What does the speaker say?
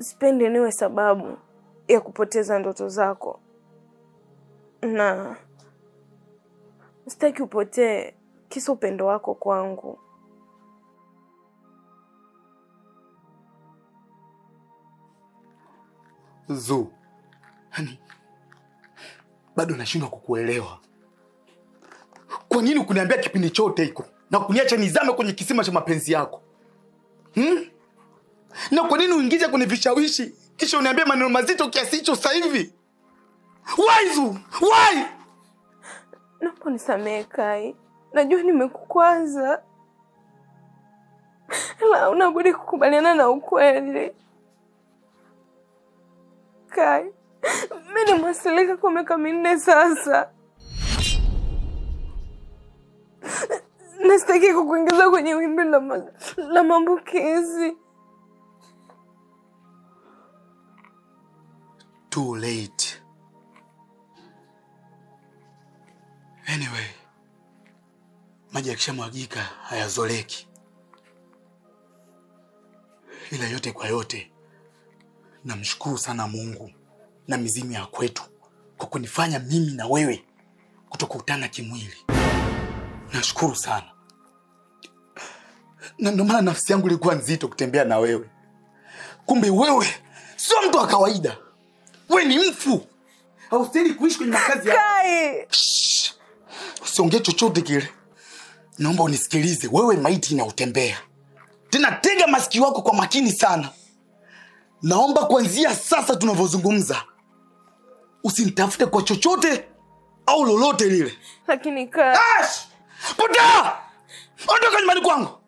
Sipendi niwe sababu ya kupoteza ndoto zako. Na sitaki upotee kisa upendo wako kwangu. Zu, yani bado nashindwa kukuelewa. Kwa nini kuniambia kipindi chote hiko na kuniacha nizame kwenye kisima cha mapenzi yako? Na kwa nini uingize kwenye vishawishi kisha uniambie maneno mazito kiasi hicho sasa hivi? Why Zu? Why? Naomba unisamehe Kai. Najua nimekukwaza. Ila unabudi kukubaliana na ukweli. Kai, mimi nimeasilika kwa miaka 4 sasa. Nasitaki kukuingiza kwenye wimbi la maambukizi. Too late. Anyway, maji yakishamwagika hayazoleki. Ila yote kwa yote, namshukuru sana Mungu na mizimu ya kwetu kwa kunifanya mimi na wewe kutokutana kimwili. Nashukuru sana. Na ndio maana nafsi yangu ilikuwa nzito kutembea na wewe. Kumbe wewe sio mtu wa kawaida. Wewe ni mfu. Haustahili kuishi kwenye makazi ya Kai. Usiongee chochote kile. Naomba unisikilize. Wewe maiti inautembea. Tena tega masikio yako kwa makini sana. Naomba kuanzia sasa tunavyozungumza, usinitafute kwa chochote au lolote lile. Lakini Kai. Ash! Potea! Ondoka nyumbani kwangu.